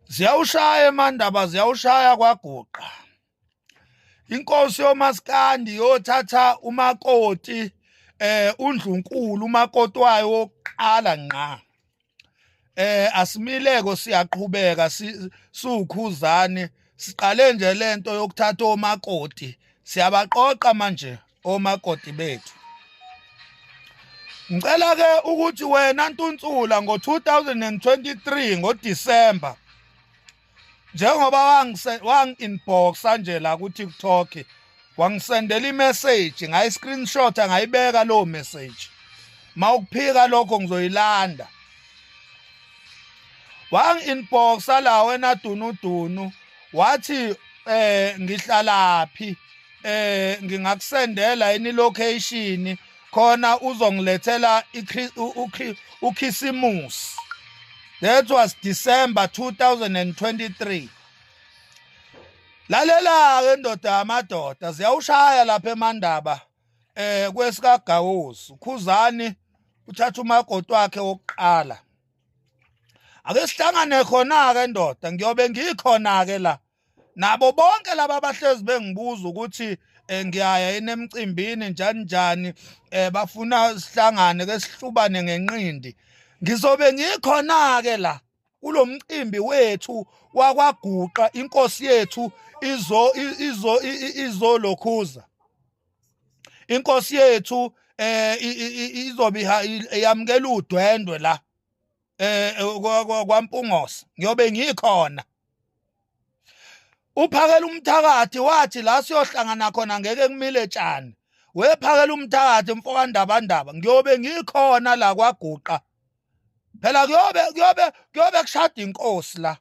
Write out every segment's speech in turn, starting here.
Ziyawushaya emandaba ziyawushaya kwaguqa. Inkosi yomaskandi yothatha umakoti undlunkulu umakoti wayo wokuqala ngqa. Asimileko siyaqhubeka siwukhuzane siqale nje lento yokuthatha omakoti siyabaqoqa manje omakoti bethu. Ngicela ke ukuthi wena Ntuntsula ngo-2023 ngoDisemba njengoba wangi-inboxa nje la ku-TikTok wangisendela imessage ngayi-screenshot ngayibeka lowo message mawukuphika lokho ngizoyilanda wangi-inboxa la wena dunudunu wathi ngihlalaphi ngingakusendela yini location khona uzongilethela ukhisimusi. That was December 2023. Lalela ke ndoda yamadoda ziyawushaya lapha emandaba kwesikagawuzi ukhuzani uthatha umakoti wakhe wokuqala. Ake sihlangane khona ke ndoda ngiyobe ngikhona ke la nabo bonke laba abahlezi bengibuza ukuthi ngiyaya yini emcimbini njani njani bafuna sihlangane ke sihlubane ngenqindi. Ngizobe ngikhona ke la kulo mcimbi wethu wakwaGuqa inkosi yethu izo izo izolokhuza inkosi yethu izobe yamukela udwendwe la kwaMpungose ngiyobe ngikhona. Uphakela umthakathi wathi la siyohlangana khona ngeke kumile tshani. Wephakela umthakathi mfoka Ndabandaba ngiyobe ngikhona la kwaGuqa. Phela kuyobe kuyobe kuyobe kushada inkosi la.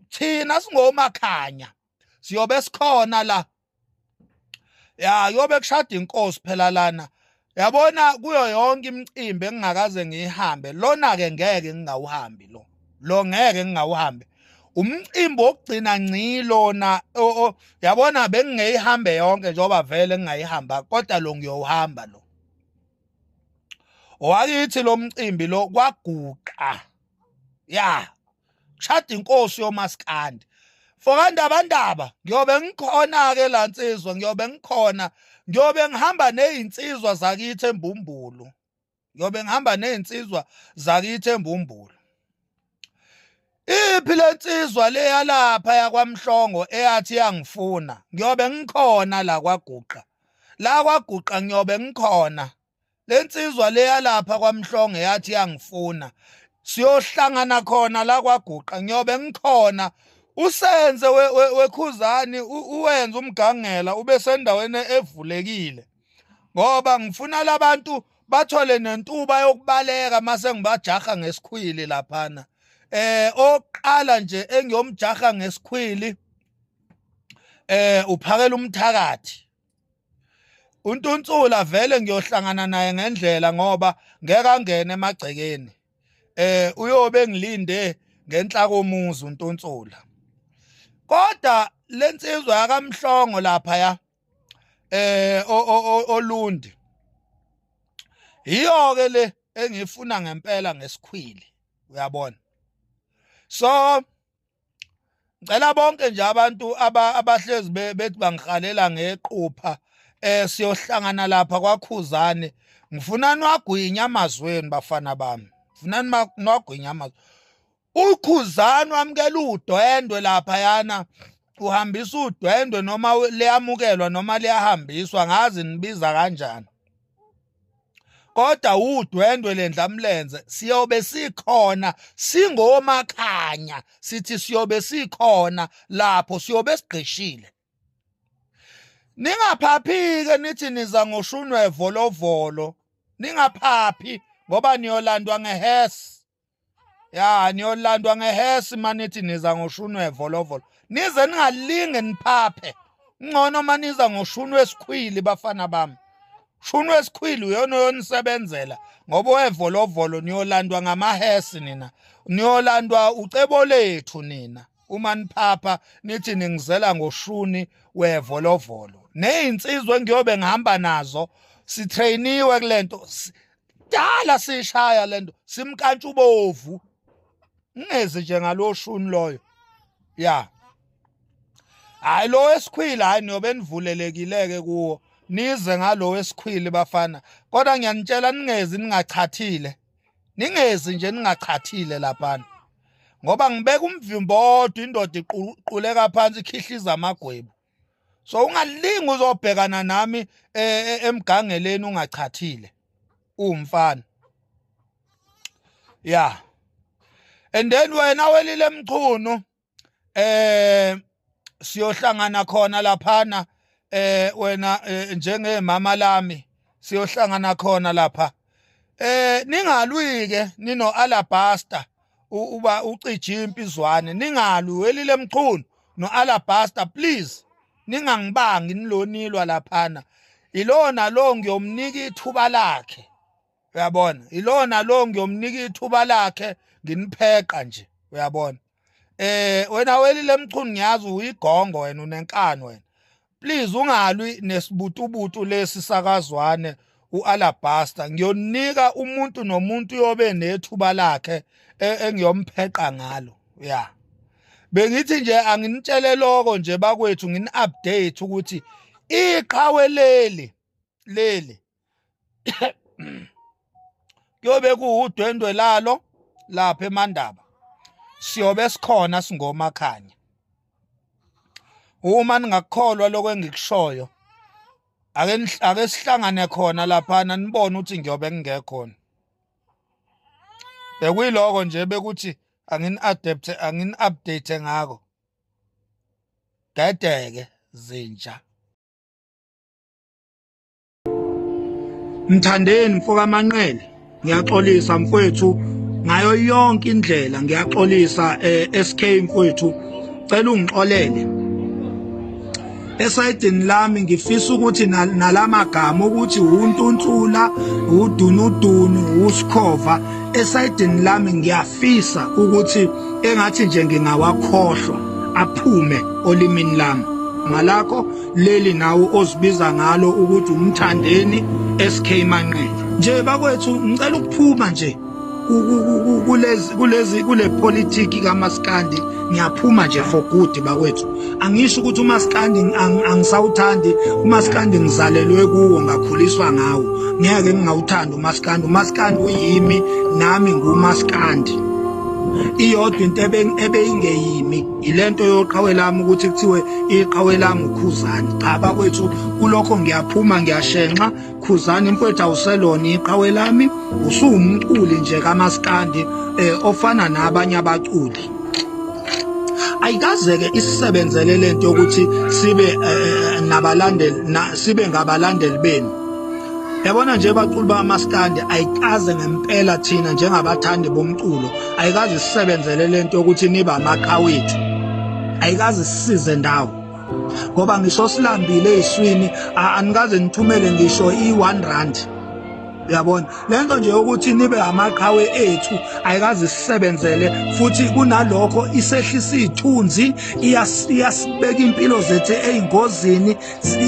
Thina singomakhanya siyobe sikhona la. Ya yobe kushada inkosi phela lana. Yabona kuyo yonke imicimbi engingakaze ngiyihambe lona ke ngeke ngingawuhambi lo. Lo ngeke ngingawuhambi. Umcimbi wokugcina ngci lona yabona bengingeyihambe yonke njengoba vele ngingayihamba kodwa lo ngiyowuhamba lo. Owakithi lo mcimbi lo kwaGuqa. Ya kushada inkosi yomaskandi. Fokandabandaba ngiyobe ngikhona ke la nsizwa ngiyobe ngikhona ngiyobe ngihamba nezinsizwa zakithi embumbulu. Ngiyobe ngihamba nezinsizwa zakithi embumbulu. Iphi lensizwa le yalapha yakwaMhlongo eyathi yangifuna? Ngiyobe ngikhona la kwaGuqa. La kwaGuqa ngiyobe ngikhona. Lensizwa le yalapha kwaMhlongo yathi yangifuna. Siyohlangana khona la kwaGuqa ngiyobe ngikhona. Usenze wekhuzani uwenze umgangela ube sendaweni evulekile. Ngoba ngifuna labantu bathole nentuba yokubaleka mase ngibajaha ngesikhwili laphana. Oqala nje engiyomjaha ngesikhwili uphakela umthakathi. Untuntsula vele ngiyohlangana naye ngendlela ngoba ngeke angene emagcekeni. Uyobe ngilinde ngenhla komuzi uNtuntsula. Kodwa lensizwa yakaMhlongo lapha ya olundi yiyo ke le engifuna ngempela ngesikhwili uyabona. So ngicela bonke nje abantu abahlezi bethi bangihalela ngequpha siyohlangana lapha kwaKhuzane. Ngifuna niwagwinya amazweni bafana bami. Ngifuna niwagwinya amazwi. UKhuzane wamukela udwendwe lapha yana uhambisa udwendwe noma liyamukelwa noma liyahambiswa ngazi nibiza kanjani. Kodwa udwendwe lendlamlenze siyobe sikhona singomakhanya sithi siyobe sikhona lapho siyobe sigqishile. Ningaphaphike nithi niza ngoshunwe volovolo. Ningaphaphi ngoba niyolandwa ngehesi. Ya niyolandwa ngehesi manithi niza ngoshunwe volovolo. Nize ningalinge niphaphe. Ngcono maniza ngoshunwe esikhwili bafana bami. Shunwe esikhwili uyona oyonisebenzela ngoba wevolovolo niyolandwa ngamahesi nina. Niyolandwa ucebo lethu nina. Uma niphapha nithi ningizela ngoshuni wevolovolo. Nezinsizwa engiyobe ngihamba nazo sitrainiwe kulento. Dala sishaya lento simkantshubovu. Ngingezi nje ngaloshuni loyo. Ya. Hayi lo wesikhwili hayi niyobe nivulelekile ke kuwo. Nize ngalo wesikhwili bafana. Kodwa ngiyanitshela ningezi ningachathile. Ningezi nje ningachathile laphana. Ngoba ngibeka umvimbo odwa indoda iquleka phansi ikhihliza amagwebu. So ungalingi uzobhekana nami emgangeleni ungachathile. Uwumfana. Yeah. And then wena welile mchunu siyohlangana khona laphana wena njengemama lami siyohlangana khona lapha ningalwi ke nino alabaster uba ucije impizwane ningalwi welile mchunu no alabaster please ningangibangi nilonilwa laphana ilona lo ngiyomnika ithuba lakhe uyabona ilona lo ngiyomnika ithuba lakhe nginipheqa nje uyabona wena welile mchunu ngiyazi uyigongo wena unenkani wena please ungalwi nesibutubutu lesi sakazwane uAlabaster ngiyonika umuntu nomuntu yobe nethuba lakhe engiyompheqa ngalo ya bengithi nje anginitshele lokho nje bakwethu ngini update ukuthi iqhawe leli leli kuyobe kuwudwendwe lalo lapha eMandaba siyobe sikhona singomakhanya uma ningakukholwa lokho engikushoyo ake ake sihlangane khona laphana nibone ukuthi ngiyobe ngingekhona bekuyiloko nje bekuthi angini-adapt angini-update ngako gedeke zinja Mthandeni mfoka Manqele ngiyaxolisa mfowethu ngayo yonke indlela ngiyaxolisa eh, SK mfowethu cela ungixolele esayidini lami ngifisa ukuthi nalamagama ukuthi untuntsula udunudunu usikhova esayidini lami ngiyafisa ukuthi engathi nje ngingawakhohlwa aphume olimini lami ngalakho leli nawe ozibiza ngalo ukuthi umthandeni SK Manqele nje bakwethu ngicela ukuphuma nje kulezi kulezi kule politiki kaMaskandi ngiyaphuma nje for good bakwethu angisho ukuthi uMaskandi angisawuthandi uMaskandi ngizalelwe kuwo ngakhuliswa ngawo ngeke ngingawuthandi uMaskandi uMaskandi uyimi nami nguMaskandi iyodwa into ebeyingeyimi ilento yoqhawe lami ukuthi kuthiwe iqhawe lami ukhuzani cha bakwethu kulokho ngiyaphuma ngiyashenxa khuzani mfowethu awuselona iqhawe lami usuwumculi nje kamaskandi eh, ofana nabanye abaculi ayikaze-ke isisebenzele lento yokuthi sibe eh, eh, nabalandeli sibe ngabalandeli benu yabona nje baculi bamaskandi ayikaze ngempela thina njengabathandi bomculo ayikaze isisebenzele lento yokuthi nibe amaqhawethu ayikaze isisize ndawo ngoba ngisho silambile eziswini anikaze nithumele ngisho i-1 rand uyabona lento nje yokuthi nibe amaqhawe ethu ayikaze isisebenzele futhi kunalokho isehlisa ithunzi iyasibeka impilo zethu eyingozini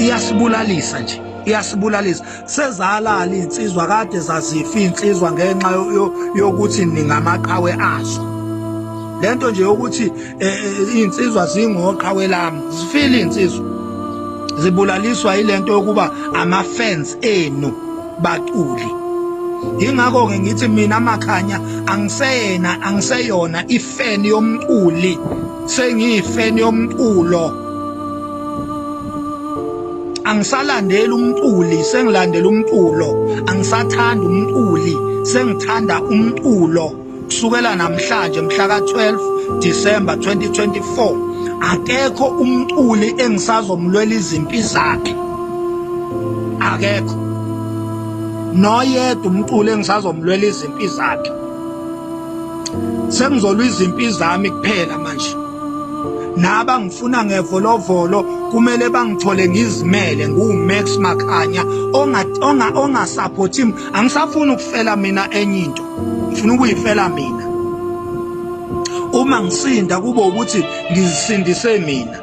iyasibulalisa nje iyasibulalisa sezalala insizwa kade zazifa insizwa ngenxa yokuthi ningamaqhawe azo lento nje yokuthi eh, eh, insizwa zingoqhawe lami zifile insizwa zibulaliswa ilento yokuba ama fans enu baculi ingakho ke ngithi mina makhanya angiseyena angiseyona ifeni yomculi sengiyifeni yomculo angisalandeli umculi sengilandela umculo angisathandi umculi sengithanda umculo kusukela namhlanje mhla ka-12 December 2024 akekho umculi engisazomlwela izimpi zakhe akekho noyedwa umculi engisazomlwela izimpi zakhe sengizolwa izimpi zami kuphela manje naba ngifuna ngevolovolo kumele bangithole ngizimele ngiwuMax Makhanya onga onga ongasupporti angisafuni ukufela mina enye into ngifuna ukuyifela mina uma ngisinda kube ukuthi ngizisindise mina.